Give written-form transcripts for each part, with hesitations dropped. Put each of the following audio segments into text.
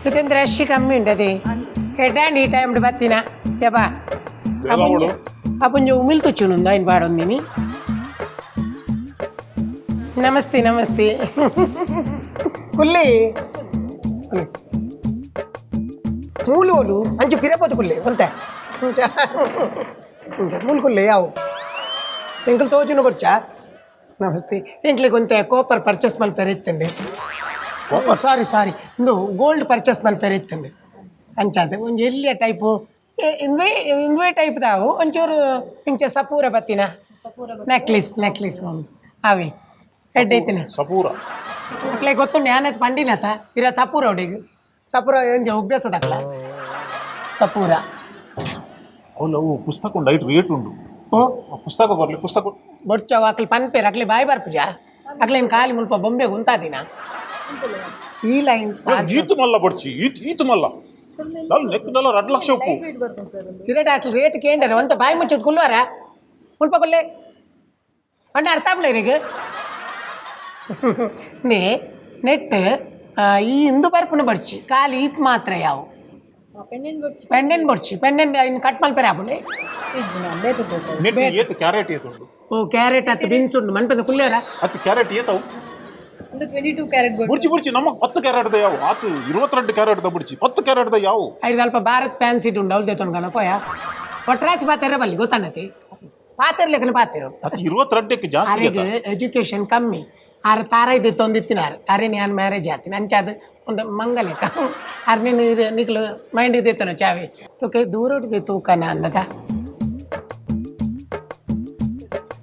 ಇದಂದ್ರೆ rush ಕಮ್ಮಿ ಉಂಟದೆ ಎಡ್ಡಾಂಡ್ ಈ time ಬತ್ತಿನ ಯಪ್ಪ. ಬೇಗ ಓಡು. ಅಪ್ಪಂಜ ಉಮಿಲ್ ತುಚ್ಚುನುಂದ ಇನ್ ಬಾಡೊಂದಿನಿ. ನಮಸ್ತೆ ನಮಸ್ತೆ ಕುಲ್ಲಿ ಮೂಲು ಓಲು ಅಂಚು ಪಿರಪೋದು ಕುಲ್ಲೆ ಒಂತೆ ಅಂಚ ಅಂಚ ಮೂಲು ಕುಲ್ಲೆ ಯಾವು ಎಂಕಲ್ ತೋಜುನು ಕೊಡ್ಚಾ. ನಮಸ್ತೆ. ಎಂಕ್ಲಿಗೆ ಒಂತೆ ಕೋಪರ್ ಪರ್ಚೇಸ್ ಮಲ್ಪೆರೆ ಇತ್ತಂಡೆ. ಸಾರಿ ಸಾರಿ, ಇಂದು ಗೋಲ್ಡ್ ಪರ್ಚೇಸ್ ಮಲ್ಪೆರೆ ಇತ್ತಂಡೆ. ಅಂಚಾದ ಒಂಜಿ ಎಲ್ಲಿಯ ಟೈಪು ಇಂದುವೆ ಇಂದುವೆ ಟೈಪ್ ದಾವು ಒಂಚೂರು ಇಂಚ ಸಪೂರ ಬತ್ತಿನ ನೆಕ್ಲೆಸ್ ನೆಕ್ಲೆಸ್ ಒಂದು ಅವೇ ಎಡ್ಡೆ ಐತಿನ. ಸಪೂರ. ಅಕ್ಲೆ ಗೊತ್ತುಂಡು ಯಾನತ್ ಪಂಡಿನತ ಇರ ಸಪೂರ ಅವಡಿಗೆ ಸಪೂರ ಒಂಜಿ ಅಭ್ಯಾಸ ತಕ್ಲ ಸಪೂರ. అవును, ಅವು ಪುಸ್ತಕ ಉಂಡು, ಐಟ್ ರೇಟ್ ಉಂಡು. ಓ. ಆ ಪುಸ್ತಕ ಬರ್ಲಿ ಪುಸ್ತಕ. ಬೊಡ್ಚವ್ ಅಕ್ಲೆ ಪನ್ಪೇರು ಅಕ್ಲೆ ಬಾಯ್ ಬರ್ಪುಜ ಅಕ್ಲೇನ್ ಖಾಲಿ ಮುಲ್ಪ ಬೊಂಬೆ ಉಂತಾದಿನ ಈ ಲೈನ್. ಈತು ಮಲ್ಲ ಬಡ್ಚಿ ಈತ್ ಈತು ಮಲ್ಲ ಲಲ್ ನೆಕ್ ನಲ್ಲ 2 ಲಕ್ಷ ಉಪ್ಪು. ಇರಟ ಅಕ್ಲೆ ರೇಟ್ ಕೇಂಡರೆ ಒಂತ ಬಾಯಿ ಮುಚ್ಚದ್ ಕುಲ್ವಾರ ಮುಲ್ಪ ಕೊಲ್ಲೆ ಅಂಡ ಅರ್ಥ ಆಪ್ಲ ಇರಗ ನೇ ನೆಟ್ ಈ ಇಂದು ಬರ್ಪುನ ಬಡ್ಚಿ ಖಾಲಿ ಈತ್ ಮಾತ್ರ ಯಾವು ಪೆಂಡೆಂಟ್ ಬಡ್ಚಿ ಪೆಂಡೆಂಟ್ ಇನ್ನು ಕಟ್ ಮಲ್ಪೆರೆ ಆಪುಂಡೆ. ನೆಟ್ ಏತ್ ಕ್ಯಾರೆಟ್ ಏತ್ ಉಂಡು? ಓ ಕ್ಯಾರೆಟ್ ಅತ್ತು ಬೀನ್ಸ್ ಉಂಡು ಮನ್ಪದ ಕುಲ್ಲೇರ. ಹತ್ತು ಕ್ಯಾರೆಟ್ ಏತವು? ಒಂದು 22 ಕ್ಯಾರೆಟ್ ಗೋಲ್ಡ್. ಬುಡ್ಚಿ ಬುಡ್ಚಿ, ನಮಗ್ 10 ಕ್ಯಾರೆಟ್ the ಯಾವು ಆತು, 22 ಕ್ಯಾರೆಟ್ the ಬುಡ್ಚಿ, 10 carrot the ಯಾವು. ಐದು ಅಲ್ಪ ಭಾರತ್ ಪ್ಯಾನ್ ಸೀಟ್ ಉಂಡು ಅವಳು ತೊಂದು ಪೋಯ ಒಟ್ರಾಚ್ ಪಾತೆರ ಬಲ್ಲಿ ಗೊತ್ತಾನತಿ ಪಾತೆರ್ಲೆಕ್ಕನ ಪಾತೆರು. ಅದು 22ಕ್ಕೆ ಜಾಸ್ತಿ. ಅರೆಗ್ ಎಜುಕೇಶನ್ ಕಮ್ಮಿ ಆರ್ ತಾರ ಇದು ತೊಂದಿತ್ತಿನಾರ್ ಅರೆ ನಾನು ಮ್ಯಾರೇಜ್ ಆತೀನಿ ಅಂಚಾದ ಒಂದು ಮಂಗಲೆಕ್ಕ ಆರ್ ನೀನು ನಿಕ್ಲು ಮೈಂಡ್ ದೇತನ ಚಾವಿ ತೂಕ ದೂರೋಟಿಗೆ ತೂಕನ ಅನ್ನದ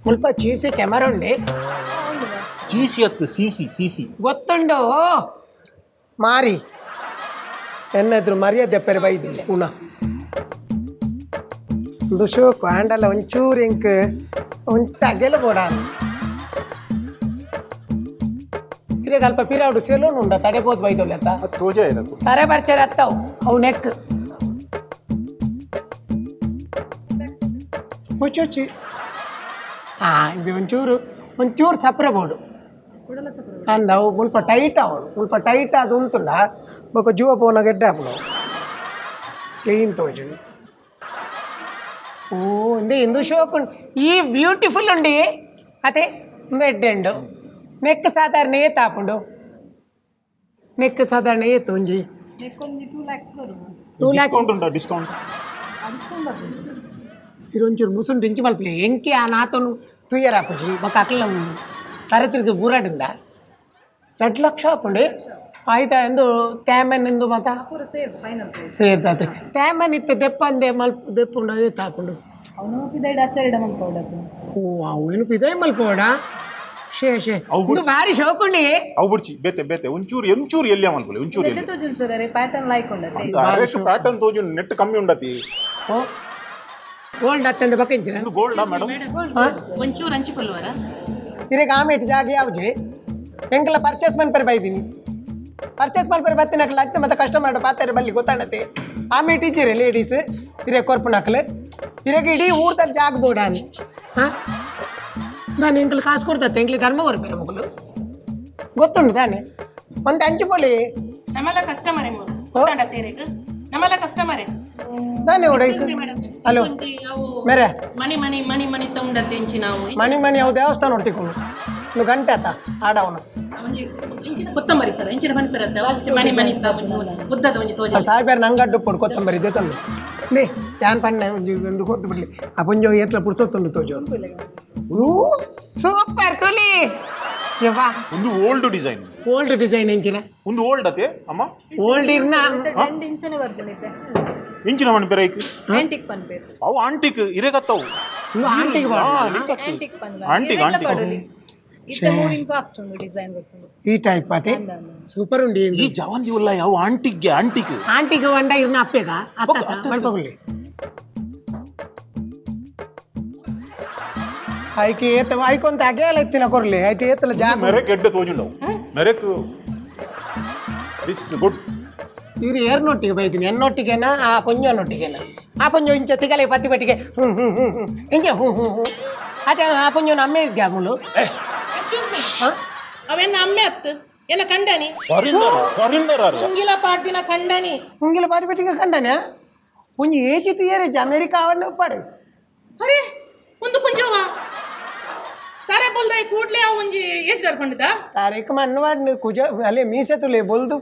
ಮುಲ್ಪ ಚೀಸಿ ಕ್ಯಾಮರಾ ಉಂಡೆ. ಚೀಸಿ ಅತ್ತು ಸಿಸಿ ಸಿಸಿ. ಗೊತ್ತುಂಡು ಮಾರಿ ಎನ್ನಾದ್ರು ಮರ್ಯಾದೆ ಪೆರೆ ಬೈದು ಪುನಃ ಒಂದು ಶೋಕು ಆಂಡಲ ಒಂಚೂರು ಇಂಕ್ ಒಂಚ ಅಗೆಲ ಬೋಡ ಇದೇ ಅಲ್ಪ ಪಿರಾವುಡು ಸೆಲೂನ್ ಉಂಡ ತಡೆಬೋದು ಬೈದೊಲ್ಲೆತ್ತ. ಅದು ತೋಜೆ ಇರತ್ತು. ತರೆ ಬರ್ಚಾರ ಅತ್ತವು ಅವು ನೆಕ್ ಹುಚ್ಚುಚ್ಚಿ. ಹಾ ಇದು ಒಂಚೂರು ಒಂಚೂರು ಸಪ್ರ ಬೋಡು ಅಂದ ಅವು ಮುಲ್ಪ ಟೈಟ್ ಅವಳು ಮುಲ್ಪ ಟೈಟ್ ಅದು ಉಂಟುಂಡ ಬೊಕ ಜುವ ಪೋನ ಗೆಡ್ಡೆ ಆಪುಂಡು ಕ್ಲೀನ್ ತೋಜು. ಓ ಇಂದು ಇಂದು ಶೋಕ್ ಉಂಡು ಈ ಬ್ಯೂಟಿಫುಲ್ ಉಂಡು ಅದೇ ಇಂದು ಎಡ್ಡೆ ಉಂಡು. ನೆಕ್ ಸಾಧಾರಣ ಏತ್ ಆಪುಂಡು? ನೆಕ್ ಸಾಧಾರಣ ಏತ್ ಒಂಜಿ? ನೆಕ್ ಒಂಜಿ 2 ಲ್ಯಾಕ್ಸ್ ಬರುದು. 2 ಲ್ಯಾಕ್ಸ್. ಡಿಸ್ಕೌಂಟ್ ಉಂಟಾ ಡಿಸ್ಕೌಂಟ್? ಡಿಸ್ಕೌಂಟ್ ಬರ್ತದೆ. ಇರೊಂಚೂರು ಮುಸುಂಡು ಇಂಚು ಮಲ್ಪಲೆ ಎಂಕೆ ಆ ನಾತನು ತುಯ್ಯರ್ ಆಪುಜಿ ಬೊಕ ಅಕ್ಲ ತರೆ ತಿರ್ಗ ಬೂರಾಡಿಂದ 2 ಲಕ್ಷ ಆಪುಂಡು ಆಯ್ತಾ ಎಂದು ತ್ಯಾಮನ್ ಎಂದು ಮಾತ. ಪೂರ save final price. ಸೇರ್ದಾತೆ ತ್ಯಾಮನ್ ಇತ್ತೆ ದೆಪ್ಪಂದೆ ಮಲ್ಪ ದೆಪ್ಪುಂಡು ಏತ್ ಆಪುಂಡು? ಅವನು ಪಿದೈಡ್ ಆಚಾರಿಡ ಮಲ್ಪೌಡತ್ತು. ಓ ಅವು ಏನು ಪಿದೈ ಮಲ್ಪೋಡ ಶೇ ಶೇ. ಅವು ಇದು ಭಾರಿ ಶೋಕುಂಡಿ. ಅವು ಬುಡ್ಚಿ ಬೇತೆ ಬೇತೆ ಒಂಚೂರು ಎಂಚೂರು ಎಲ್ಲಿ ಮಲ್ಪಲೆ ಒಂಚೂರು ಎಡ್ಡೆ ಎಲ್ಲಿ. ತೋಜುಂಡು ಸರ್ ಅರೆ ಪ್ಯಾಟರ್ನ್ ಲೈಕ್ ಉಂಡತೆ. ಅರೇಟ್ ಪ್ಯಾಟರ್ನ್ ತೋಜು ನೆಟ್ ಕಮ್ಮಿ ಉಂಡತಿ. ಓ ಗೋಲ್ಡ್ ಅತ್ತಂದ ಬಕ್ಕ ಇಂಚಿನ. ಇದು ಗೋಲ್ಡಾ ಮೇಡಮ್? ಒಂಚೂರು ಹಂಚಿಕೊಳ್ಳುವರ. ಇರೆಗ್ ಆಮೇಟ್ ಜಾಗ ಯಾವ್ಜಿ ಎಂಕಲ ಪರ್ಚೇಸ್ ಮನ್ಪೆರೆ ಬೈದಿನಿ ಪರ್ಚೇಸ್ ಮನ್ಪೆರೆ ಬತ್ತಿನಕ್ಲ ಲಂಚ ಮತ್ತೆ ಕಸ್ಟಮರ್ ಪಾತೆರೆ ಬಲ್ಲಿ ಗೊತ್ತಾಣತೆ ಆಮೆ ಟೀಚರ್ ಲೇಡೀಸ್ ಇರೆ ಕೊರ್ಪುನಕ್ಲು ಇರೆಗ್ ಇಡೀ ಊರ್ದಲ್ಲಿ ಜಾಗ ಬೋಡ ಹಾಂ ನಾನು ಎಂಕಲ್ ಕಾಸು ಕೊಡ್ತತ್ತೆ ಎಂಕ್ಲಿ ಧರ್ಮ ಕೊರ್ಪೆರೆ ಮುಗುಲು ಗೊತ್ತುಂಡು ತಾನೆ ಒಂದು ಅಂಚು ಪೋಲಿ. ನಮ್ಮೆಲ್ಲ ಕಸ್ಟಮರೇ ಮೂರು ಗೊತ್ತಾಂಡ ತೇರೆಗ್ ನಮ್ಮೆಲ್ಲ ಕಸ್ಟಮರೇ. ತಾನೆ ಹಲೋ ಮೇರೆ. ಮನಿ ಮನಿ ಮನಿ ಮನಿ ತೌಂಡತ್ತೆ ಇಂಚಿ ನಾವು. ಮಣಿ ಮಣಿ ಅವು ದೇವಸ್ಥಾನ ಹೊಡ್ತಿಕೊಂಡು ಒಂದು ಗಂಟೆ ಆತ ಆಡವನು. ಒಂಜಿ ಇಂಚಿನ ಕೊತ್ತಂಬರಿ ಸರ್ ಇಂಚಿನ ಮಣಿ ಪೆರತ್ತೆ ಒಂಜಿ ಮನಿ ಮನಿ ತ ಒಂಜಿ ಉದ್ದದ ಒಂಜಿ ತೋಜ. ಸಾಯ್ಬೇರ್ ನಂಗಡ್ಡು ಪೊಡು ಕೊತ್ತಂಬರಿ ಜೊತೆ ನೇ ಯಾನ್ ಪಣ್ಣೆ ಒಂಜಿ ಒಂದು ಕೊಟ್ಟು ಬಿಡ್ಲಿ ಆ ಪುಂಜೊ ಏತ್ಲ ಪುರ್ಸೊತ್ತುಂಡು ತೋಜು. ಸೂಪರ್ ತುಲಿ ಯವ್ವಾ. ಒಂದು old design. Old design ಎಂಚಿನ? ಒಂದು ಓಲ್ಡ್ ಅತೆ ಅಮ್ಮ. ಓಲ್ಡ್ ಇರ್ನ. 2 ಇಂಚನೆ ಬರ್ತದೆ ಇತ್ತೆ. ಇಂಚಿನ ಮಣಿ ಪೆರೈಕ್. ಆಂಟಿಕ್ ಪನ್ಪೇರು. ಅವು ಆಂಟಿಕ್ ಇರೆಗತ್ತವು. ಇನ್ನು ಆಂಟಿಗೆ ಹಾ. ಆಂಟಿಕ್ ಪನ್ಪ. Antique antique. ಇತ್ತೆ ಮೂವಿಂಗ್ ಫಾಸ್ಟ್ ಒಂದು ಡಿಸೈನ್ ಬರ್ತದೆ. ಈ ಟೈಪ್ ಅತೆ ಸೂಪರ್ ಉಂಡು. ಈ ಜವಾನ್ ಉಲ್ಲ ಯಾವ ಆಂಟಿಕ್ಗೆ ಆಂಟಿಕ್. ಆಂಟಿಗೆ ವಂಡ ಇರ್ನ ಅಪ್ಪೆಗ ಅತ್ತ ಮಲ್ಪಗುಲ್ಲಿ ಐಕೆ ಏತ ಐಕೊಂತ ಅಗೇಲ ಇತ್ತಿನ ಕೊರ್ಲಿ ಐತೆ ಏತಲ ಜಾಗ. ಮೆರೆಕ್ ಎಡ್ಡೆ ತೋಜುಂಡವು ಮೆರೆಕ್ this good. ಇರು ಏರ್ನೊಟ್ಟಿಗೆ ಬೈತೀನಿ ಎನ್ನೊಟ್ಟಿಗೆನಾ ಆ ಪೊಂಜನೊಟ್ಟಿಗೆನಾ ಆ ಪೊಂಜೊ ಇಂಚ ತಿಗಲೆ ಪತ್ತಿ ಪಟ್ಟಿಗೆ ಹ್ಞೂ ಹ್ಞೂ ಹ್ಞೂ ಹ್ಞೂ ಹಿಂಗೆ ಹ್ಞೂ ಹ್ಞೂ ಹ್ಞೂ ಆಚೆ ಆ ಪೊಂಜೊನ ಅಮ್ಮೆ ಜಾಮೂಲು. ಎಕ್ಸ್ಕ್ಯೂಸ್ ಮೀ. ಹಾಂ. ಅವೆನ್ನ ಅಮ್ಮೆ ಅತ್ತು. ಎನ್ನ ಕಂಡನಿ. ಫಾರಿನ್ನರ್, ಫಾರಿನ್ನರ್ ಅಲ್ಲ. ಉಂಗಿಲ ಪಾಡ್ದಿನ ಕಂಡನಿ. ಉಂಗಿಲ ಪಾಡಿ ಪೆಟ್ಟಿಗೆ ಕಂಡನೆ ಒಂಜಿ ಏಚಿ ತೀಯರೆ ಅಮೇರಿಕಾ ಅವನ್ನ ಉಪ್ಪಾಡು. ಅರೆ, ಒಂದು ಪುಂಜವ ತಾರೆ ಬೋಲ್ದಾಯಿ ಕೂಡ್ಲೆ ಆ ಒಂಜಿ ಏಜ್ ದರ್ಪಂಡಿದ. ತಾರೀಖು ಮಣ್ಣು ಕುಜ ಅಲ್ಲಿ ಮೀಸೆ ತುಲೆ ಬೊಲ್ದು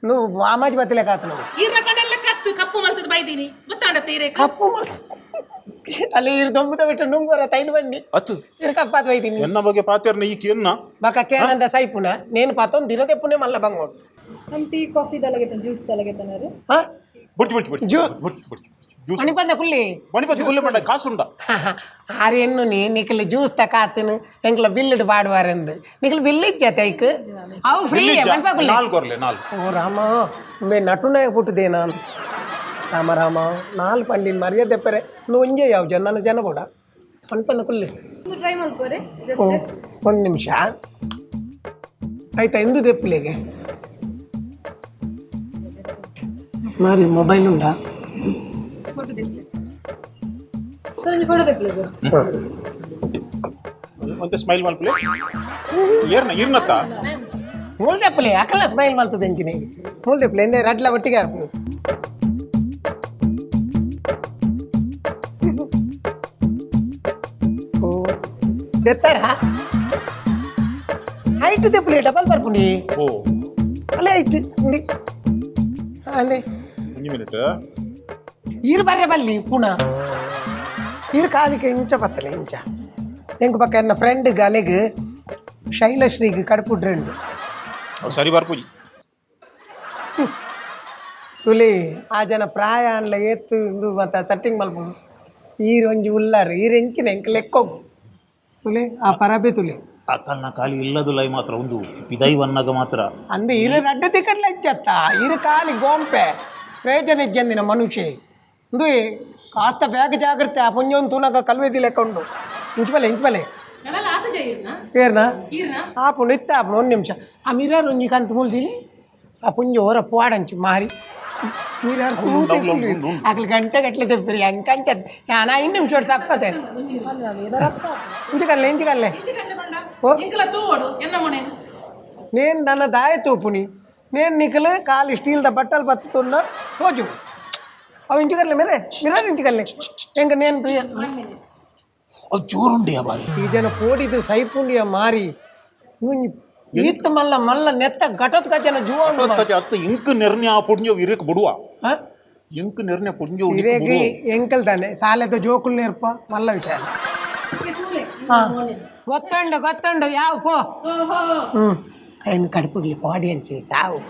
నువ్వు మామాజಿ బతిలే కాదు నువ్వు. ಈರ್ನ ಕಂಡಲ್ಲ ಕತ್ತು ಕಪ್ಪು ಮಲ್ತದ ಬೈದೀನಿ ಗೊತ್ತಾಂಡ ತೀರೆ. ಕಪ್ಪು ಅಲ್ಲಿ ಇರು ದೊಂಬುದ ಬಿಟ್ಟು ನುಂಗೋರ ತೈಲು ಬಂಡಿ. ಅತ್ತು. ಇರು ಕಪ್ಪಾತ್ ವೈದಿನಿ. ಎನ್ನ ಬಗ್ಗೆ ಪಾತೇರ್ನ ಈ ಕೇನ್ನ. ಬಕ ಕೇನಂದ ಸೈಪುನ నేను ಪತ್ತೊಂದು ದಿನ ತೆಪ್ಪುನೆ ಮಲ್ಲ ಬಂಗೋಡು. ನಮ್ಮ ಟೀ ಕಾಫಿ ದಲಗೆತನ ಜ್ಯೂಸ್ ದಲಗೆತನಾರು. ಹಾ. ಬುಡ್ಚಿ ಬುಡ್ಚಿ ಬುಡ್ಚಿ. ಬುಡ್ಚಿ ಬುಡ್ಚಿ ಜ್ಯೂಸ್. ಮಣಿಪಂದ ಕುಲ್ಲಿ. ಮಣಿಪತಿ ಗುಲ್ಲೆ ಪಂಡ ಕಾಸುಂಡ. ಆರು ಎನ್ನು ನೀ ನಿಖಲ್ ಜ್ಯೂಸ್ ತ ಕಾತನು ಎಂಕ್ಲ ಬಿಲ್లుడు ಪಾಡುವಾರೆಂದು ನಿಖಲ್ ಬಿಲ್ ಇಜ್ಜಾತ ಐಕ್ ಅವು ಫ್ರೀ ಮಣಿಪ ಕುಲ್ಲಿ. ನಾಲ್ಕು ಕೊರ್ಲೆ ನಾಲ್ಕು. ಓ ರಾಮ, ಮೇ ನಟುನಾಯ ಪುಟ್ಟುದೆ ನಾನು. ರಾಮ ರಾಮ, ನಾಲ್ ಪಂಡಿನ ಮರ್ಯಾದೆ ಪೆರೆ నువ్వు ಒಂಜೆ ಯಾವ ಜನ ನನ್ನ ಜನ ಕೂಡ ಮಣಿಪಂದ ಕುಲ್ಲಿ. ಒಂದು ಟ್ರೈ ಮಲ್ಪೋರೆ. ಓ ಜಸ್ಟ್. ಒಂದು ನಿಮಿಷ ಆಯ್ತಾ? ಎಂದು ದೆಪ್ಪಲಿಗೆ ಮಾರಿ ಮೊಬೈಲ್ ಉಂಡಾ? ಫೋಟೋ ತೆಪ್ಪಲೆ ಸರ್, ಒಂಜಿ ಫೋಟೋ ತೆಪ್ಪಲೆ ಸರ್. ಮತ್ತೆ ಸ್ಮೈಲ್ ಮಲ್ಪಲೆ ಏರ್ನ ಇರ್ನತ್ತ. ಮೂಲ್ ದೆಪ್ಪಲೆ ಅಕಲ್ಲ ಸ್ಮೈಲ್ ಮಲ್ತದೆ ಎಂಚಿನಿ ಮೂಲ್ ದೆಪ್ಪಲೆ ಎಂದೇ ರಡ್ಲ ಒಟ್ಟಿಗೆ ಆರ್ಪು. ಓ ದೆತ್ತಾರ ಹೈಟ್ ದೆಪ್ಪಲೆ ಡಬಲ್ ಬರ್ಪುಂಡಿ. ಓ. ಅಲ್ಲೇ ಹೈಟ್ ಉಂಡಿ ಅಲ್ಲೇ. ಒಂಜಿ ಮಿನಿಟ್. ಈರು ಬರ್ರೆ ಬಲ್ಲಿ ಪುನಃ ಈರು ಕಾಲಿಗೆ ಇಂಚ ಬತ್ತಲೆ ಇಂಚ ಎಂಕ್ ಪಕ್ಕ ಎನ್ನ ಫ್ರೆಂಡ್ ಅಲೆಗ್ ಶೈಲಶ್ರೀಗ್ ಕಡ್ಪುಡ್ರೆಂಡು. ಅವು ಸರಿ ಬರ್ಪುಜಿ. ತುಲಿ ಆ ಜನ ಪ್ರಾಯ ಅನ್ಲ ಏತ್ ಇಂದು ಮತ್ತ ಸೆಟ್ಟಿಂಗ್ ಮಲ್ಪುಂಡು. ಈರು ಒಂಜಿ ಉಲ್ಲಾರು ಈರು ಎಂಚಿನ ಎಂಕ್ ಲೆಕ್ಕೋಗು ತುಲಿ ಆ ಪರಬೆ ತುಲಿ. ಅಕ್ಕಲ್ನ ಖಾಲಿ ಇಲ್ಲದುಲೈ ಮಾತ್ರ ಒಂದು ಪಿದೈ ವನ್ನಗ ಮಾತ್ರ. ಅಂದು ಈರು ರಡ್ಡ ತಿಕ್ಕಡ್ಲ ಇಚ್ಚತ್ತ ಈರು ಖಾಲಿ ಗೋಂಪೆ ಪ್ರಯೋಜನ ಇಜ್ಜಂದಿನ ಮನುಷ್ಯ ಇಂದು. ಕಾಸ್ತ ಬೇಗ ಜಾಗ್ರತೆ, ಆ ಪುಂಜೊಂದು ತೂನಗ ಕಲ್ವೇದಿ ಲೆಕ್ಕ ಉಂಡು. ಇಂಚುಬಲೆ ಇಂಚುಬಲೆ. ನಡಲ ಆತ ಜೈ ಈರ್ನ. ಏರ್ನಾ? ಈರ್ನ. ಆಪುಂಡು ಇತ್ತ ಆಪುಂಡು. ಒಂದು ನಿಮಿಷ, ಆ ಮಿರರ್ ಒಂಜಿ ಕಂತು ಮುಲ್ದಿ ಆ ಪುಂಜ ಓರ ಪೋಡಂಚಿ ಮಾರಿ ಮಿರರ್. ಉಂಡು, ಉಂಡು, ಉಂಡು, ಉಂಡು. ಅಕ್ಲು ಗಂಟೆ ಗಟ್ಟಲೆ ತೆಪ್ಪಿರಿ ಅಂಕಂಚ ನಾನು ಐದು ನಿಮಿಷ ತಪ್ಪತೆ. ಇಂಚ ಕಲ್ಲೆ ಇಂಚ ಕಲ್ಲೆ. ಇಂಚಿ ಕಡ್ಲೆ ಪಂಡ. ಓ. ಎಂಕಲ ತೂವಡು ಎನ್ನ ಮೊಣೆ. నేను నన్న దాయ తూపుని నేను నీకులు కాలు స్టీల్ the బట్టలు బతుతున్నా తోచు అవి ఇంచుకర్లే మీరే మిరర్ ఇంచుకర్లే ఇంకా నేను ప్రియ. ಅದು ಜೋರುಂಡಿ ಆ ಬಾರಿ. ಈ ಜನ ಪೋಡಿದು ಸೈಪುಂಡಿಯ ಮಾರಿ ಈತ ಮಲ್ಲ ಮಲ್ಲ ನೆತ್ತ ಘಟೋತ್ ಜನ ಜೂವ ಉಂಡು ಮಾರ್ರೆ. ಅತ್ತ ಇಂಕ್ ನಿರ್ಣಯ ಪುಣ್ಯ ಇರಕ್ ಬಿಡುವ. ಆ? ಇಂಕ್ ನಿರ್ಣಯ ಪುಣ್ಯ. ಇರೇಗಿ ಎಂಕಲ್ ತಾನೆ ಸಾಲೆದ ಜೋಕುಲ್ ನೇರ್ಪ ಮಲ್ಲ ವಿಚಾರ. ತೂಲೆ. ಗೊತ್ತುಂಡು ಗೊತ್ತುಂಡು ಯಾವ ಪೋ. ಓಹೋ. ಹ್ಮ್ ಐನು ಕಡ್ಪುಡ್ಲಿ ಪಾಡಿ ಅಂಚೆ ಸಾವು.